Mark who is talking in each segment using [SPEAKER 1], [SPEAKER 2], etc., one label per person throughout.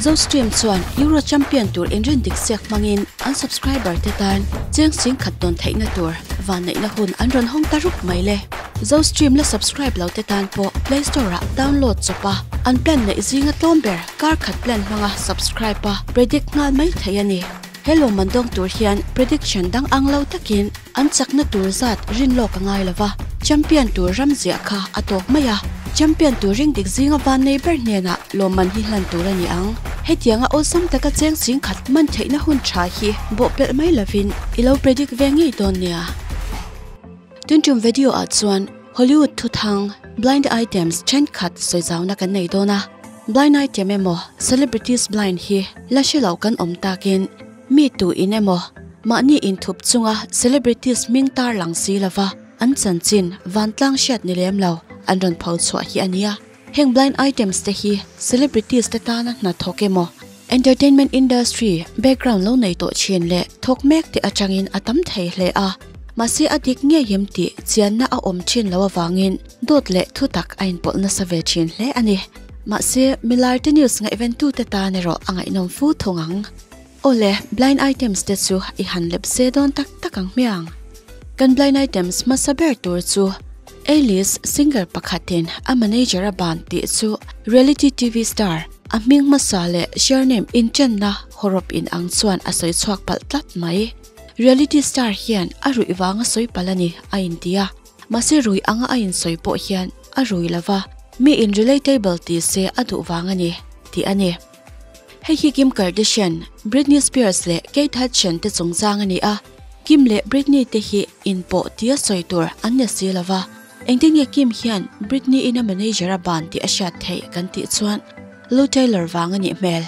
[SPEAKER 1] Zostream chuan Euro champion tur inrin dik siak hmangin an subscriber te tan cheng sing khat dawn theihna tur vanneihna hun an rawn hawng ta rup mai le. Zostream la subscribe lo te tan pawh Play Store ah download chawp a, an plan neih zinga tlawm ber kar khat plan hmanga subscribe a predict nghal mai thei a ni. He lawmman dawng tur hian prediction dang ang lo takin an chakna tur zat rin lawk a ngai lova, champion tur ram ziah kha a tawk mai a, champion tur ring dik zinga van nei ber hnenah lawmman hi hlan tur a ni ang. Hetianga awlsam taka cheng ching khat man theihna hun tha hi bawhpelh mai lovin i lo predict ve ngei dawn nia. Tuntum video ah chuan Hollywood thuthang blind items thenkhat sawizauna kan nei dawn a. Blind item emaw celebrities blind hi la hre lo kan awm takin mi tu in emaw mahni inthup chunga celebrities hming tar lang si lova an chanchin vantlang hriat ni lem lo an rawn pho chhuah hi a nia. Heng blind items te hi celebrities te tana hna thawk emaw entertainment industry background lo nei tawh thin leh thawk mek te atangin a tam thei hle a. Mahse a dik ngei em tih chianna a awm thin lo avangin dawt leh thutak a inpawlh nasa ve thin hle a ni. Mahse milai te news ngaihven tute tan erawh a ngaihnawm fu thung ang. Awle, blind items te chu i han lep se dawn tak tak ang hmiang. Kan blind items hmasa ber tur chu A-list singer pakhatin a manager a ban tih chu reality TV star a hming hmasa leh surname inchenna hawrawp in ang chuan a sawi chhuak palh tlat mai. Reality star hian a ruih vanga sawi palh a ni a inti a, mahse rui anga a insawi pawh hian a rui lova, mi in relatable ti se a duh vang a ni tih a ni. Hei hi Kim Kardashian, Britney Spears leh Kate Hudson te chungchang a ni a, Kim leh Britney te hi inpawh tia sawi tur an ni si lova, engtin nge Kim hian Britney in a manager a ban tih a hriat theih kan tih chuan Lou Taylor vang a nih hmel.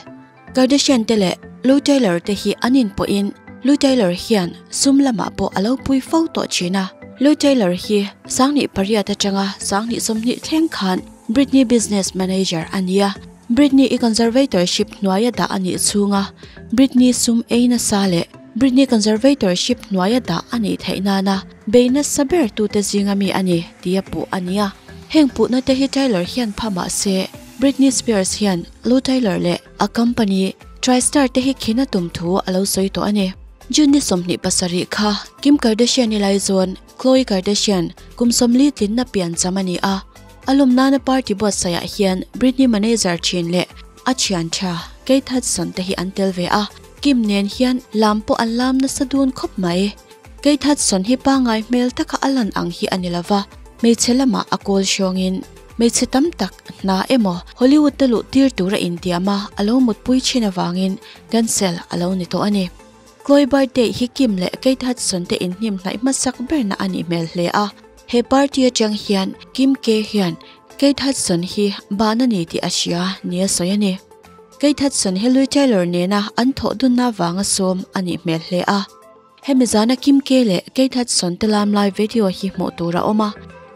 [SPEAKER 1] Kardashian te leh Lou Taylor te hi an inpawhin Lou Taylor hian sum lamah pawh a lo pui fo tawh thin a. Lou Taylor hi 2008 atanga 2020 thleng khan Britney business manager a ni a. Britney i conservatorship hnuaia dah a nih chhunga Britney sum ei nasa leh Britney conservatorship hnuaia dah a nih theih nana bei nasa ber tute zinga mi a ni tia puh a ni a. Heng puhna te hi Taylor hian pha mah se Britney Spears hian Lou Taylor leh a company TriStar te hi khin a tum thu a lo sawi tawh a ni. June ni 27 kha Kim Kardashian i laizawn Khloe Kardashian kum 40 tlinna pian cham a ni a. A lawm nana party buatsaihah hian Britney manager thin leh a thian tha Kate Hudson te hi an tel ve a, Kim nen hian lam pawh an lam nasa dun khawp mai. Kate Hudson hi pangngai hmel taka a lan ang hi a ni lova, hmeichhe lamah a kawl hrawngin hmeichhe tam tak hna emaw Hollywood te luh tir tura intiam a a lo mutpui thin avangin cancel a lo ni tawh a ni. Khloe birthday hi Kim leh Kate Hudson te inhnim hnaih hmasak berna a nih hmel hle a. He party atang hian Kim K hian Kate Hudson hi ban a ni tih a hria ni a sawi a ni. Kate Hudson hi Lou Taylor nena an thawh dunna vanga sawm a nih hmel hle a. Hemi zana Kim K leh Kate Hudson te lam lai video hi hmuh tur a awm a.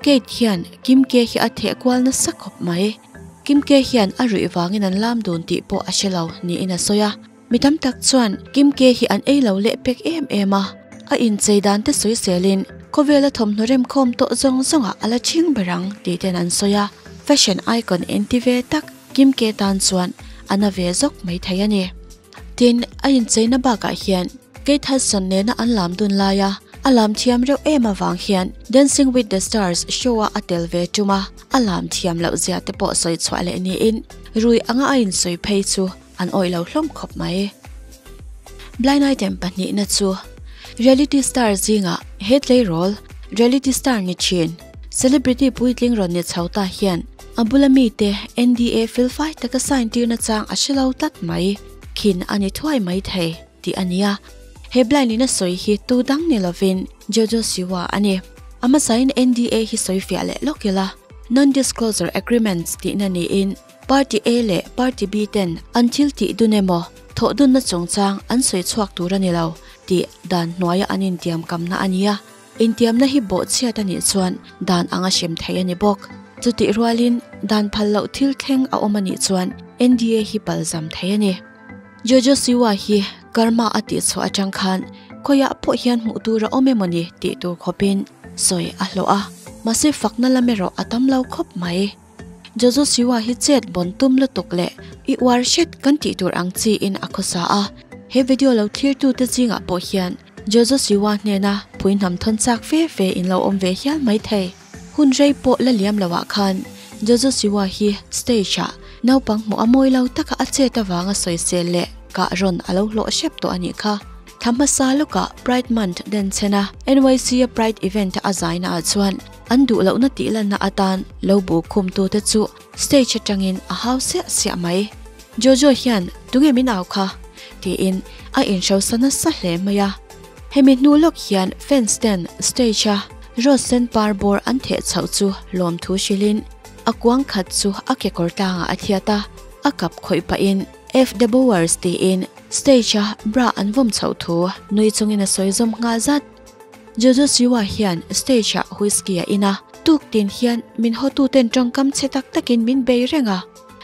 [SPEAKER 1] Kate hian Kim K hi a theh kual nasa khawp mai. Kim K hian a ruih vangin an lam dun tih pawh a hre lo niin a sawi a. Mi tam tak chuan Kim K hi an ei lo leh pek em em a, a inchei dan te sawi selin khawvela thawmhnaw remkhawm tawh zawng zawngah a la ching ber ang tih ten an sawi a, fashion icon inti ve tak Kim K tan chuan a na ve zawk mai thei a ni. Tin, a incheina bakah hian Kate Hudson nena an lam dun laia a lam thiam reuh em avang hian Dancing with the Stars show-a a tel ve tum a, a lam thiam loh zia te pawh sawi chhuah leh niin rui anga a insawi phei chu an awih lo hlawm khawp mai. Blind item pahnihna chu reality star zingah he tleirawl reality star ni thin celebrity puitling rawn ni chho ta hian a bula mite NDA felfai taka sign tirna chang a hre lo tlat mai khin a ni thuai mai thei tih a ni a. He blind in a sawi hi tu dang ni lovin Jojo Siwa a ni. A hmasain NDA hi sawi fiah leh lawk ila non-disclosure agreements tihna niin Party A leh Party B ten an thil tih dun emaw, thawh dunna chungchang an sawi chhuak tur a ni lo tih dan hnuaia an intiam kamna a ni a. Intiamna hi bawhchhiat a nih chuan dan anga hrem thei a ni bawk. Chutih rualin dan phal loh thil thleng a awm a nih chuan NDA hi palzam thei a ni. Jojo Siwa hi Karma a tih chhuah atang khan khawiah pawh hian hmuh tur a awm emaw ni tih tur khawpin sawi a hlawh a, mahse fakna lam erawh a tam lo khawp mai. Jojo Siwa hi chet bawn tum lutuk leh I uar hret kan tih tur ang chi in a khawsa a, he video lo thlir tu te zingah pawh hian Jojo Siwa hnena phui hnam thawn chak fe fe in lo awm ve hial mai thei. Hun rei pawh la liam lo ah khan Jojo Siwa hi stage ah naupang hmuh a mawi lo taka a chet avanga sawisel leh kah rawn a lo hlawh hrep tawh a nih kha. Thla hmasa lawkah Pride Month den chhen a NYC a Pride event a zaina ah chuan an duh lohna tih lanna atan lo bu khumtute chu Stage atangin a hau siah siah mai. Jojo hian tunge min au kha? tiin a inhrosa nasa hle mai a. Hemi hnu lawk hian fans ten stage a rose sen par bawr an theh chhoh chu lawmthu hrilhin a kuang khat chu a kekawr tlangah a thiat a, a kap khawih pahin F the Bowers tiin stage a bra an vawm chhoh thu nui chungin a sawi zawm nghal zat. Jojo Siwa hian stage ah whisky a in a, tuk tin hian min hawtu ten tawngkam chhe tak takin min bei reng a,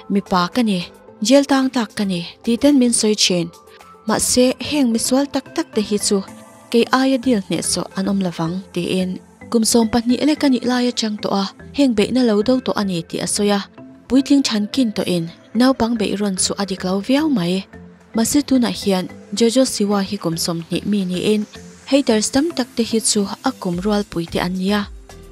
[SPEAKER 1] mipa ka ni, jail tang tak ka ni tih ten min sawi thin. Mahse heng misual tak tak te hi chu kei aia deal hnehsawh an awm lovang tiin kum 12 lek a nih lai atang tawh a heng beihna lo do tawh a ni tih a sawi a, puitling thankin tawhin naupang beih rawn chu a dik lo viau mai. Mahse tunah hian Jojo Siwa hi kum 20 mi niin haters tam tak te hi chu a kum rualpui te an nia.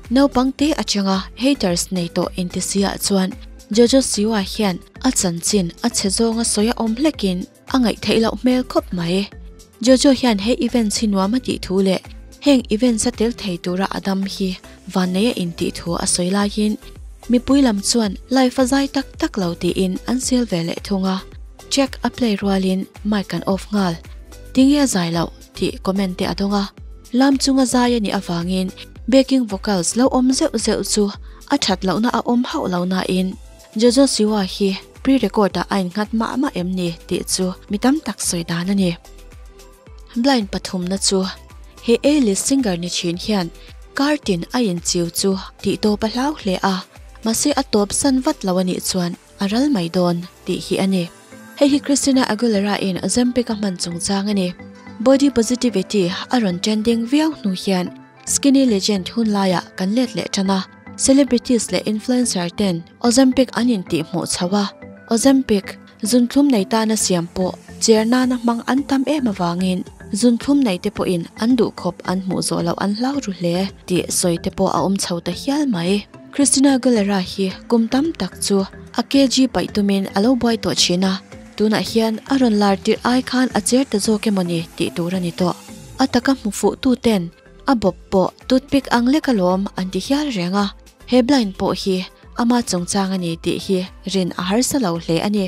[SPEAKER 1] Naupang te atanga haters nei tawh intisia chuan Jojo Siwa hian a chanchin a chhe zawnga sawi a awm hlekin a ngaih theih loh hmel khawp mai. Jojo hian he events hi nuam a tih thu leh heng events a tel thei tura a dam hi vannei a intih thu a sawi laiin mipui lam chuan live a zai tak tak lo tiin an sel ve leh thung a. Track a play rualin mic an off nghal. Tinge a zai loh? tih comment te a dawng a. Lam chunga zai a nih avangin backing vocals lo awm zeuh zeuh chu a that lohna a awm hauh lo nain Jojo Siwa hi pre-record ah a innghat mah mah em ni tih chu mi tam tak sawi dan a ni. Blind pathumna chu he A-list singer ni thin hian kar tin a inchiu chu tih tawp a hlau hle a, mahse a tawp san vat lo a nih chuan a ral mai dawn tih hi a ni. Hei hi Christina Aguilera in Ozempic a hman chungchang a ni. Body positivity a rawn trending viau hnu hian skinny legend hun laiah kan let leh tan a, celebrities leh influencer ten Ozempic an intih hmuh chho a, Ozempic zunthlum nei tana siam pawh cher nana hmang an tam em avangin zunthlum nei te pawhin an duh khawp an hmuh zawh loh an hlau ru hle tih sawi te pawh a awm chho ta hial mai. Christina Aguilera hi kum tam tak chu a kg paih tumin a lo buai tawh thin a, tunah hian a rawn lar tirh ai khan a cher ta zawk emawni tih tur a ni tawh. A taka hmu fuh tu ten a bawp pawh toothpick ang lek alawm an ti hial reng a, he blind pawh hi ama chungchang a ni tih hi rin a harsa lo hle a ni.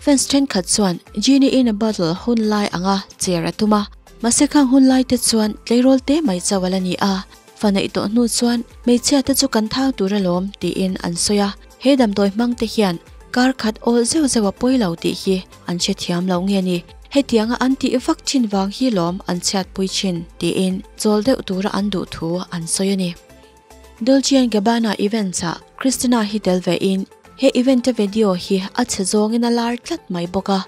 [SPEAKER 1] Fans thenkhat chuan Genie in a bottle hun lai anga cher a tum a, mahse khang hun lai te chuan tleirawl te mai chauh a la ni a, Fa neih tawh hnu chuan hmeichhia te chu kan thau tur alawm tiin an sawi a, he damdawi hmang te hian kar khat awl zeuh zeuh a pawi lo tih hi an hrethiam lo nge ni, hetianga an tih vak thin vang hi lawm an chhiatpui thin tiin chawl deuh tura an duh thu an sawi a ni. Dolce and Gabbana events ah Christina hi tel ve in he event a video hi a chhe zawngin a lar tlat mai bawk a,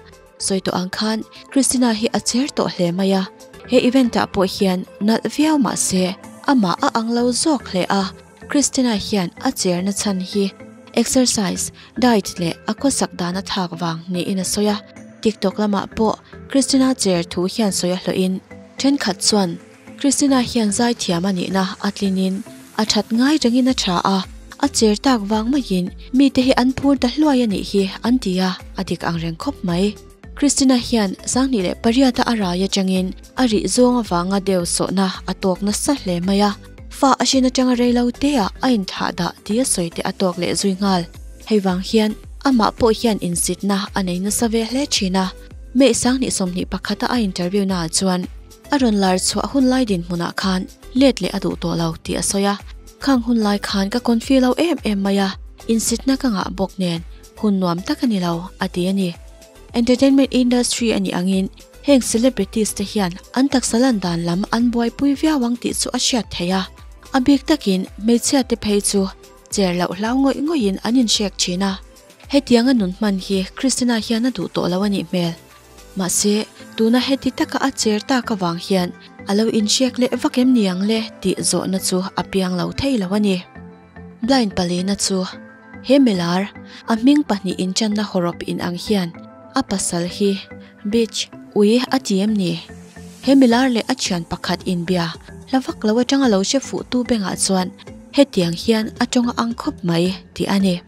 [SPEAKER 1] Sawi tawh ang khan Christina hi a cher tawh hle mai a, he event ah pawh hian nalh viau mah se amah a ang lo zawk hle a, Christina hian a cher na chhan hi exercise, diet leh a khawsak dan a thlak vang niin a sawi a, TikTok lamah pawh Christina cher thu hian sawi a hlawh in thenkhat chuan Christina hian zaithiam a nihna a tlinin a that ngai rengin a tha a, a cher tak vang maiin mite hi an phur ta hluai a nih hi an ti a, a dik ang reng khawp mai. Christina hian 2008 a a rai atangin a rih zawng avanga deu sawhna a tawk nasa hle mai a, fa a hrin atanga reilo teah a inthlah dah tih a sawi te a tawk leh zui nghal. Hei vang hian amah pawh hian insitna a nei nasa ve hle thin a, May 2021 a a interview naah chuan, A rawn lar chhuah hun lai dinhmunah khan let leh a duh tawh lo tih a sawi a, khang hun lai khan ka confi lo em em mai a, insitna ka ngah bawk nen hun nuam tak a ni lo a ti a ni. Entertainment industry a nih angin heng celebrities te hian an taksa lan dan lam an buaipui viau ang tih chu a hriat theih a, a bik takin hmeichhia te phei chu cher loh hlau ngawih ngawihin an inhrek thin a, hetianga nun hman hi Christina hian a duh tawh lo a nih hmel. Mahse, tuna heti taka a cher tak avang hian a lo inhriak leh vak em ni ang le tih zawhna chu a piang lo thei lo a ni. Blind palina chu He milar, a hming pahnih inchanna hawrawp inang hian a pasal hi Bitch, ui a ti em ni? He milar leh a thian pakhat inbia hla vak lo atanga lo hre fuh tu bengah chuan hetiang hian a tawng a ang khawp mai tih a ni.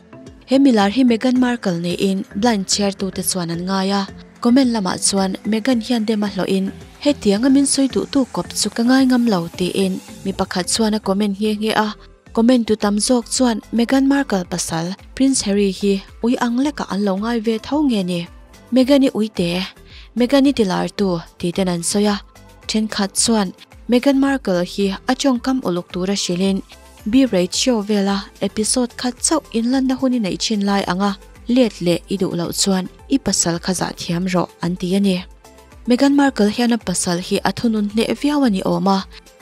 [SPEAKER 1] He milar hi Meghan Markle niin blind chhiartute chuan an ngai a, comment lamah chuan Meghan hian dem a hlawhin hetianga min sawi duhtu kawp chu ka ngai ngam lo tiin mi pakhat chuan a comment nghe nghe a. Comment tu tam zawk chuan Meghan Markle pasal Prince Harry hi ui ang lekah an lo ngai ve tho nge ni? Meghan i uite, Meghan i tilartu tih ten an sawi a. Thenkhat chuan Meghan Markle hi a tawngkam uluk tura hrilhin B-Rate show vela episode khat chauh inlanna hun i neih thin lai anga let leh i duh loh chuan i pasal kha zah thiam rawh an ti a ni. Meghan Markle hian a pasal hi a thunun hneh viau a ni awm a.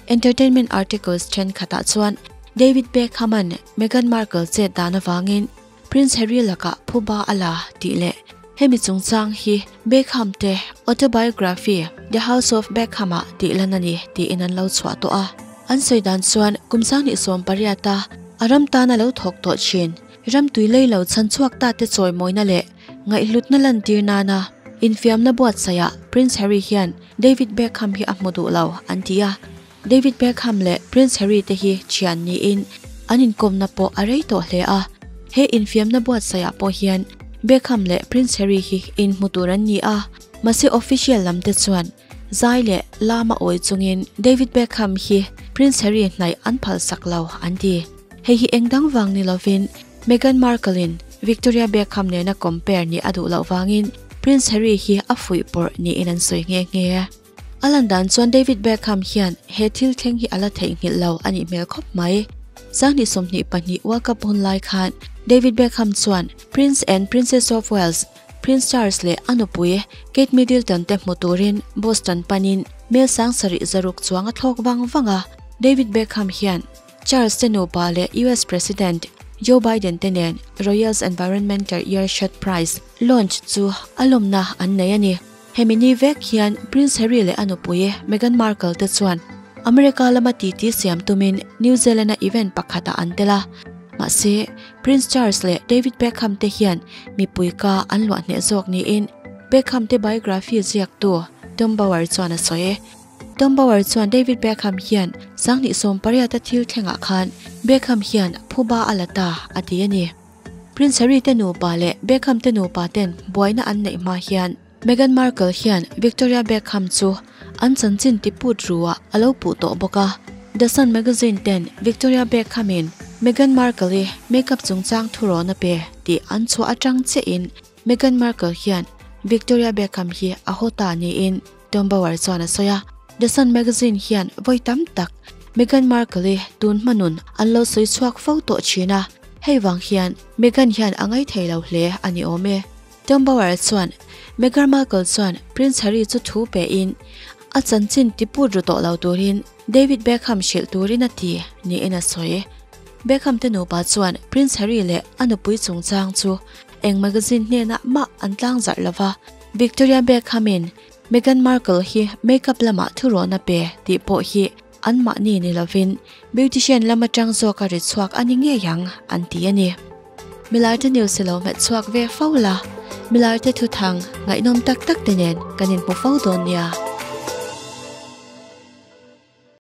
[SPEAKER 1] Entertainment articles thenkhatah chuan David Beckham-a'n Meghan Markle chet dan avangin Prince Harry lakah phuba a la tih leh hemi chungchang hi Beckham te autobiography The House of Beckham-ah tih lan a ni tiin an lo chhuah tawh a. An sawi dan chuan kum sanghnih sawm pariata a ram tana lo thawk tawh thin ram tui lei lo chhan chhuak ta te chawimawina leh ngaihhlutna lantir nana infiamna buatsaihah Prince Harry hian David Beckham hi a hmu duh lo an ti a. David Beckham leh Prince Harry te hi thian niin an inkawmna pawh a rei tawh hle a. He infiamna buatsaihah pawh hian Beckham leh Prince Harry hi inhmu tur an ni a, mahse official lam te chuan zai leh lama awi chungin David Beckham hi Prince Harry hnaih an phalsak lo an ti. Hei hi eng dang vang ni lovin Meghan Markle in Victoria Beckham nena compare nih a duh loh vangin Prince Harry hi a fuihpawrh niin an sawi nghe nghe. A lan dan chuan David Beckham hian he thil thleng hi a la theihnghilh lo a nih hmel khawp mai. Sanghnih 22 World Cup hun lai khan David Beckham chuan Prince and Princess of Wales, Prince Charles leh a nupui Kate Middleton te hmu turin Boston panin mel 7000 600 chuang a thlawk vang vang a. David Beckham hian Charles te nupa leh US President Joe Biden te nen Royals Environmental Earshot Prize launch chu a lawmna an nei a ni. Hemi ni vek hian Prince Harry leh a nupui Meghan Markle te chuan America lama titi siam tumin New Zealand-a event pakhatah an tel a. Mahse, Prince Charles leh David Beckham te hian mipui ka an luah hneh zawk niin Beckham te biography ziaktu Tom Bower chuan a sawi. Tom Bower chuan David Beckham hian 2018 a thil thlengah khan Beckham hian phuba a la ta a ti a ni. Prince Harry te nupa leh Beckham te nupa ten buaina an neih hma hian Meghan Markle hian Victoria Beckham chu an chanchin ti put ruah a lo puh tawh bawk a. The Sun magazine ten Victoria Beckham in Meghan Markle i makeup chungchang thurawn a pe tih an chhuah atang chiahin Meghan Markle hian Victoria Beckham hi a haw ta niin Tom Bower chuan a sawi a. The Sun magazine hian vawi tam tak Meghan Markle i tun hmanun an lo sawi chhuak fo tawh thin a, hei vang hian Meghan hian a ngaithei lo hle a ni awm e. Tom Bower chuan Meghan Markle chuan Prince Harry chu thu pe in a chanchin ti put ru tawh lo turin David Beckham hrilh turin a ti niin a sawi. Beckham te nupa chuan Prince Harry leh a nupui chungchang chu eng magazine hnenah mah an tlang zarh lova, Victoria Beckham in Meghan Markle hi makeup lamah thurawhna pe tih pawh hi anmahni ni lovin beautician lam atang zawk a ri chhuak a ni ngei ang an ti a ni. Milarte news hi lo hmet chhuak ve fo la, milarte thuthang ngaihnawm tak tak te nen kan inhmu fo dawn nia.